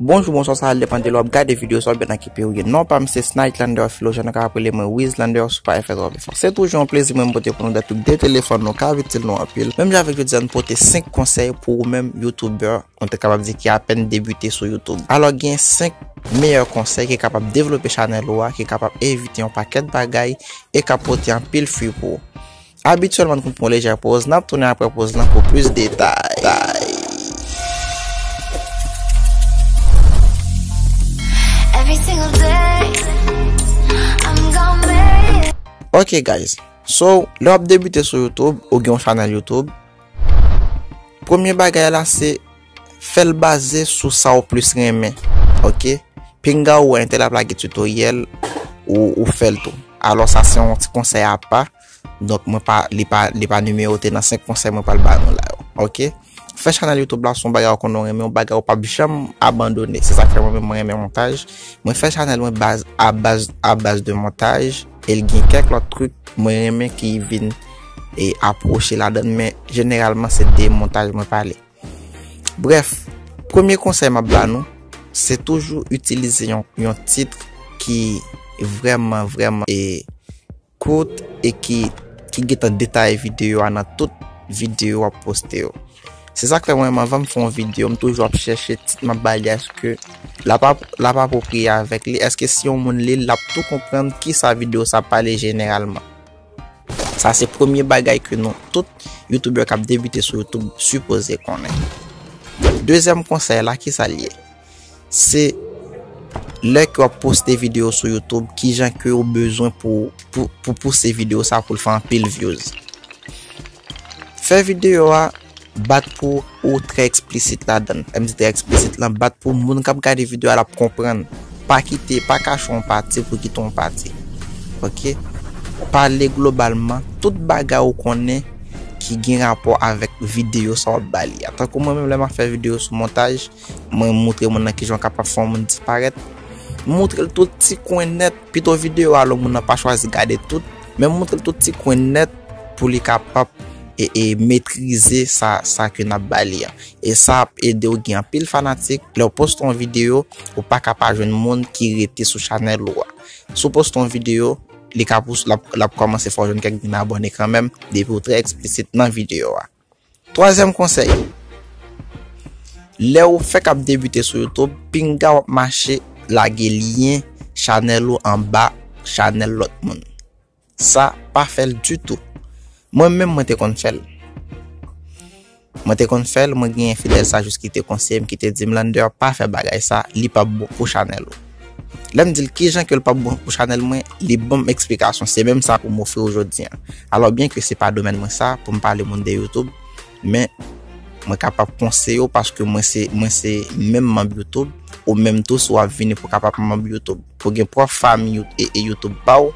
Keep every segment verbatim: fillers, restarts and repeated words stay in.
Bonjou, bonswa, sa va depann de lè w ap gade videyo sa oubyen nan ki peyi w ye. Non pa m se Snight Lander Philogène, ou kapab rele mwen Wiz Lander, si w pa fè twòp efò. Se toujou yon plezi mwen pote pou nou dat tout de telefòn nou ka itil nou anpil. Menm jan avèk jodi a, nou pote senk konsèy pou ou menm YouTuber, nou te kapab di ki apèn debite sou YouTube. Alò, gen senk meyè konsèy ki kapab devlope chanèl ou a, ki kapab evite yon pakèt bagay e k ap pote anpil fwi pou ou. Abityèlman, n konn pran yon lejè poz, n ap tounen apre poz lan pou plis detay. Every single day, I'm gonna make it. Ok, guys. So, lè w ap debite sou YouTube, ou gen yon chanèl YouTube, premye bagay la, se fè l baze sou sa w plis renmen. Ok? Pinga w wè entèl ap lage tutoriel, ou, ou fè l tou. Alò, sa se yon ti konsèy apa. Donk, mwen pa, li pa, li pa nimewote nan senk konsèy mwen pral ba nou la yo. Ok? Fè chanèl YouTube la se yon bagay ou konnen w renmen, yon bagay ou p ap janm abandone. Se sa k fè mwen menm mwen renmen montaj. Mwen fè chanèl mwen baz, a baz, a baz de montaj. E l gen kèk lòt trik mwen renmen ki vin e apwoche ladan l, men jeneralman se de montaj mwen pale. Brèf, premye konsèy m ap ba nou, se toujou itilize yon, yon tit ki vrèman, vrèman e kout e ki, ki gentan detaye videyo a nan tout videyo w ap poste yo. Se sa k fè mwen menm, anvan m fè yon videyo, m toujou ap chèche tit m ap ba li a, èske l ap, l ap apwopriye avèk li, èske si yon moun li l, l ap tou konprann kisa videyo sa ap pale jeneralman. Sa se premye bagay ke nou tout youtubè k ap debite sou YouTube sipoze konnen. Dezyèm konsèy la, kisa l ye? Se lè ke w ap poste videyo sou YouTube, kijan ke w bezwen pou, pou, pou pouse videyo sa pou l fè anpil views. Fè videyo a bat pou ou trè eksplisit ladan l. Lè m di trè eksplisit lan, bat pou moun k ap gade videyo a, l ap konprann. Pa kite, pa kache yon pati pou kite yon pati. Ok? Pale globalman tout bagay ou konnen ki gen rapò avèk videyo sa w ap ba li a. Tankou mwen menm, lè m ap fè videyo sou montaj, mwen moutre moun nan kijan w kapab fè yon moun disparèt. M moutre l tout ti kwen nèt, pito videyo a long, moun nan pa chwazi gade tout, men m moutre l tout ti kwen nèt pou li kapab e, e metrize sa, sa ke n ap ba li an. E sa ap ede w gen anpil fanatik. Lè w poste yon videyo, ou pa ka pa jwenn moun ki rete sou chanèl ou a. Si w poste yon videyo, li ka pous-, l ap, l ap kòmanse fè w jwenn kèk grenn abòne kanmenm, depi w trè eksplisit nan videyo a. Twazyèm konsèy, lè w fèk ap debite sou YouTube, pinga w ap mache lage lyen chanèl ou anba chanèl lòt moun. Sa pa fè l ditou. Mwen menm, mwen te konn fè l. Mwen te konn fè l, mwen genyen fidèl sa jis ki te konseye m, ki te di m, Lander, pa fè bagay sa, li p ap bon pou chanèl ou. Lè m di l kijan ke l p ap bon pou chanèl mwen, li ban m eksplikasyon. Se menm sa pou m ofri w jodi a. Alò, byen ke se pa domèn mwen sa, pou m pale moun de YouTube, men mwen kapab konseye w paske mwen se, mwen se menm manm YouTube, ou menm tou si w ap vini pou kapab manm YouTube. Pou gen pwòp fanmi You-, e, e YouTube pa w,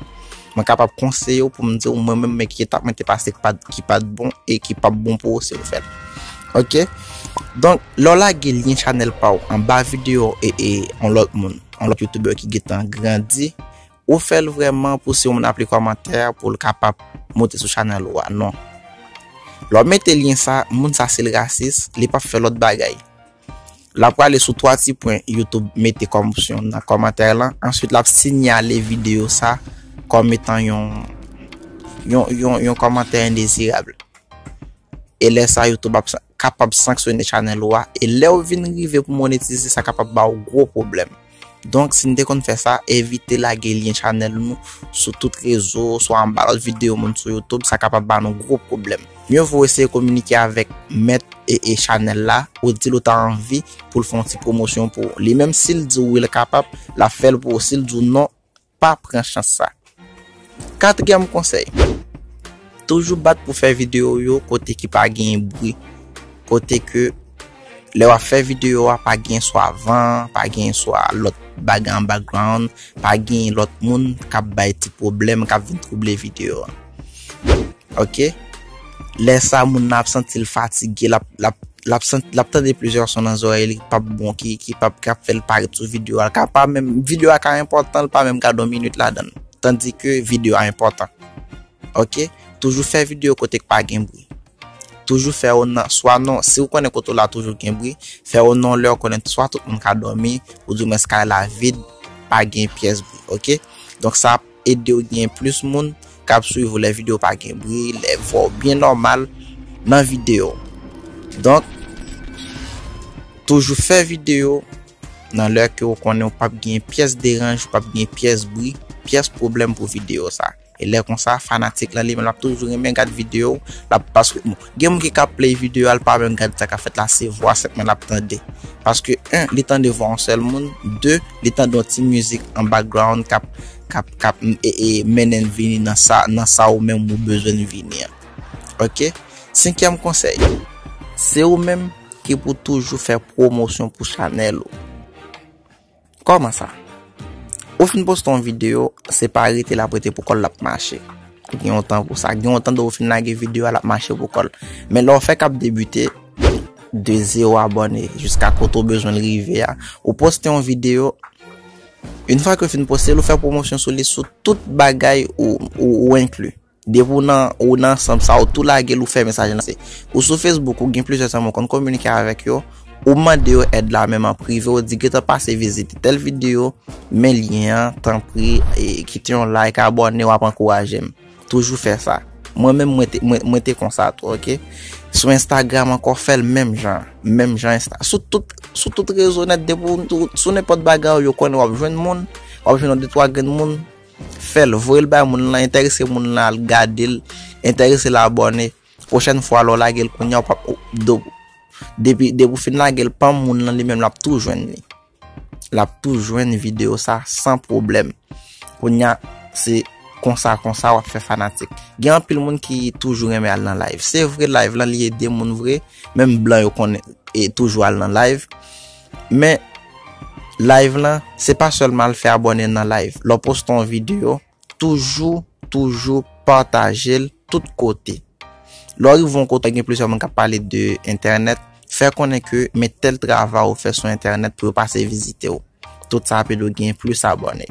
mwen kapab konseye w pou m di w mwen menm men ki etap mwen te pase ki pa t, ki pa t bon e ki p ap bon pou ou si w fè l. Ok? Donk, lè w lage lyen chanèl pa w anba videyo e, e yon lòt moun, yon lòt youtubè ki gentan grandi, ou fè l vrèman pou si yon moun ap li kòmantè pou l kapab monte sou chanèl ou a. Non. Lè w mete lyen sa, moun sa si l rasis, li p ap fè lòt bagay. L ap prale sou twa ti pwen YouTube mete kòm opsyon nan kòmantè lan. Answit, l ap sinyale videyo sa kòm etan yon, yon, yon, yon kòmantè endezirab. E lè sa, YouTube ap sa-, kapab sanksyone chanèl ou a. E lè w vin rive pou monetize, sa kapab ba w gwo pwoblèm. Donk, si n te konn fè sa, evite lage lyen chanèl nou sou tout rezo, swa anba lòt videyo moun sou YouTube, sa kapab ba nou gwo pwoblèm. Mye vo eseye kominike avèk mèt e, e chanèl la, ou di l ou ta anvi pou l fè yon ti pwomosyon pou ou. Li menm, si l di w wi, l kapab, l ap fè l pou ou. Si l di w non, pa pran chans sa. Katriyèm konsèy, toujou bat pou fè videyo yo kote ki pa gen bri, kote ke lè w ap fè videyo a, pa gen swa van, pa gen swa lòt bagay an background, pa gen lòt moun k ap bay ti pwoblèm, k ap vin twouble videyo a. Ok? Lè sa, moun nan ap santi l fatige, l ap, l ap, l ap sant-, l ap tande plizyè son nan zòrèy li k p ap bon, ki, ki p ap, k ap fè l pa ret sou videyo a. L ka pa menm, videyo a ka enpòtan, l pa menm gade yon minit ladan l. Tandi ke videyo a enpòtan. Ok? Toujou fè videyo kote k pa gen bri. toujou fè w nan, swa non, si w konnen kote w la toujou gen bri, fè w nan lè w konnen swa tout moun ka dòmi, ou di mwens kay la vid, pa gen pyès bri, oke? Donk sa ap ede w gen plis moun k ap swiv ou lè videyo pa gen bri, lè vwa w byen nòmal nan videyo. Donk, toujou fè videyo nan lè ke w konnen w p ap gen pyès deranj, w p ap gen pyès bri, pyès pwoblèm pou videyo sa. E lè konsa, fanatik lan li menm l ap toujou renmen gad videyo w, l ap, paske, bon, gen moun ki ka play videyo a, l pa menm gad sa k ap fèt la, se vwa senpman l ap tande. Paske, en, li tande vwa yon sèl moun, de, li tande yon ti mizik an background k ap, k ap, k ap, e, e, mennen l vini nan sa, nan sa ou menm ou bezwen l vini an. Oke? Senkyèm konsèy, se ou menm ki pou toujou fè pwomosyon pou chanèl ou. Kòman sa? Ou fin poste yon videyo, se pa rete l ap rete pou kò l l ap mache. Gen yon tan pou sa. Gen yon tan de ou fin lage videyo a, l ap mache pou kò l. Men lè w fèk ap debite, de zewo abòne jiska kote w bezwen l rive a, ou poste yon videyo, yon fwa ke w fin poste l, ou fè pwomosyon sou li, sou tout bagay ou, ou, ou enkli. Depi w nan, ou nan ansanm sa, ou tou lage l, ou fè mesaj lan. Se, ou sou Facebook, ou gen plizyè zanmi w konn kominike avèk yo, ou mande yo èd la menm an prive, ou di gentan pase vizite tèl videyo, men lyen an, tanpri, e, kite yon like, abòne, w ap ankouraje m. Toujou fè sa. Mwen menm, mwen te, mwen, mwen te konsa tou, oke? Sou Instagram ankò, fè l menm jan. Menm jan Insta. Sou tout, sou tout rezo nèt, depi w, ou, sou nenpòt bagay, yo konnen w ap jwenn moun, w ap jwenn yon de twa grenn moun, fè l, voye l bay moun lan, enterese moun lan al gade l, enterese l abòne. Pwochèn fwa, lè w lage l kounye a, w p ap, ou, do, depi, depi w fin lage l, panm moun lan li menm l ap tou jwenn li. L ap tou jwenn videyo sa san pwoblèm. Kounye a, se konsa, konsa w ap fè fanatik. Gen anpil moun ki toujou renmen al nan live. Se vre, live lan, li ede moun vre. Menm blan yo konn e toujou al nan live. Men, live lan, se pa sèlman al fè abòne nan live. Lè w poste yon videyo, toujou, toujou pataje l tout kote. Lè w rive yon kote, gen plizyè moun k ap pale de entènèt, fè konnen ke men tèl travay ou fè sou entènèt pou yo pase vizite w. Tout sa ap ede w gen plis abòne.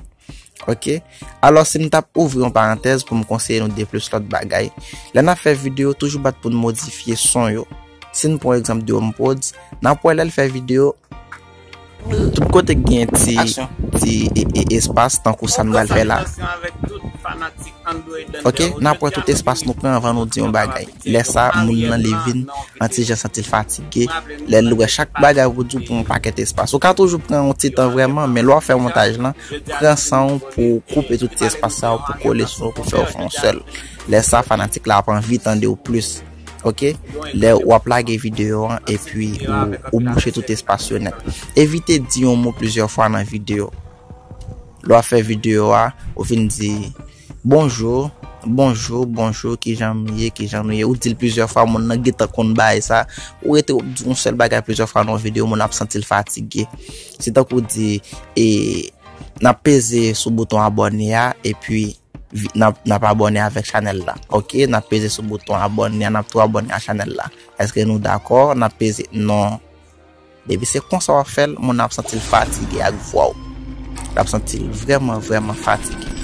Oke? Alò, si m t ap ouvri yon parantèz pou m konseye nou de plis lòt bagay, lè n ap fè videyo, toujou bat pou n modifye son yo. Si n pran egzanp de HomePods, n ap wè lè l fè videyo, tout kote k gen ti, ti e, e, espas, tankou sa n pral fè la. Oke, n ap wè tout espas nou pran anvan nou di yon bagay. Lè sa, moun nan li vin an ti jan santi l fatige. Lè l wè chak bagay pou di w pran yon pakèt espas. Ou ka toujou pran yon ti tan vrèman, men lè w ap fè montaj lan, pran san w pou w koupe tout ti espas sa yo, pou kole sou yo, pou fè yo fè yon sèl. Lè sa, fanatik la ap anvi tande w plis. Oke? Lè w ap lage videyo an, epi ou, ou bouche tout espas yo nèt. Evite di yon mo plizyè fwa nan videyo. Lè w ap fè videyo a, ou vin di, "Bonjou, bonjou, bonjou, kijan nou ye, kijan nou ye?" Ou di l plizyè fwa, moun nan gentan konn bagay sa. Ou rete w di yon sèl bagay plizyè fwa nan yon videyo, moun ap santi l fatige. Se tankou di, e, n ap peze sou bouton abòne a, epi vi-, n ap, n ap abòne avèk chanèl la. Oke, n ap peze sou bouton abòne a, n ap tou abòne a chanèl la. Èske nou dakò? N ap peze non. Depi se konsa w ap fè l, moun nan ap santi l fatige ak vwa w. L ap santi l vrèman, vrèman fatige.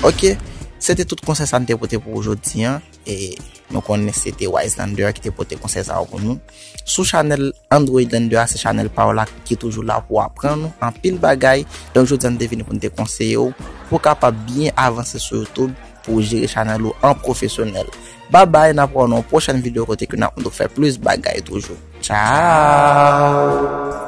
Oke, se te tout konsèy sa n te pote pou ou jodi a. E nou konnen se te Wise Lander ki te pote konsèy sa yo pou nou. Sou chanèl Android Lander a, se chanèl pa w la ki toujou la pou aprann ou anpil bagay. Donk, jodi a, nou te vini pou nou te konseye w pou w kapab byen avanse sou YouTube, pou w jere chanèl ou an pwofesyonèl. Babay, n ap wè w nan yon pwochèn videyo kote ke n ap montre w fè plis bagay toujou. Tchao!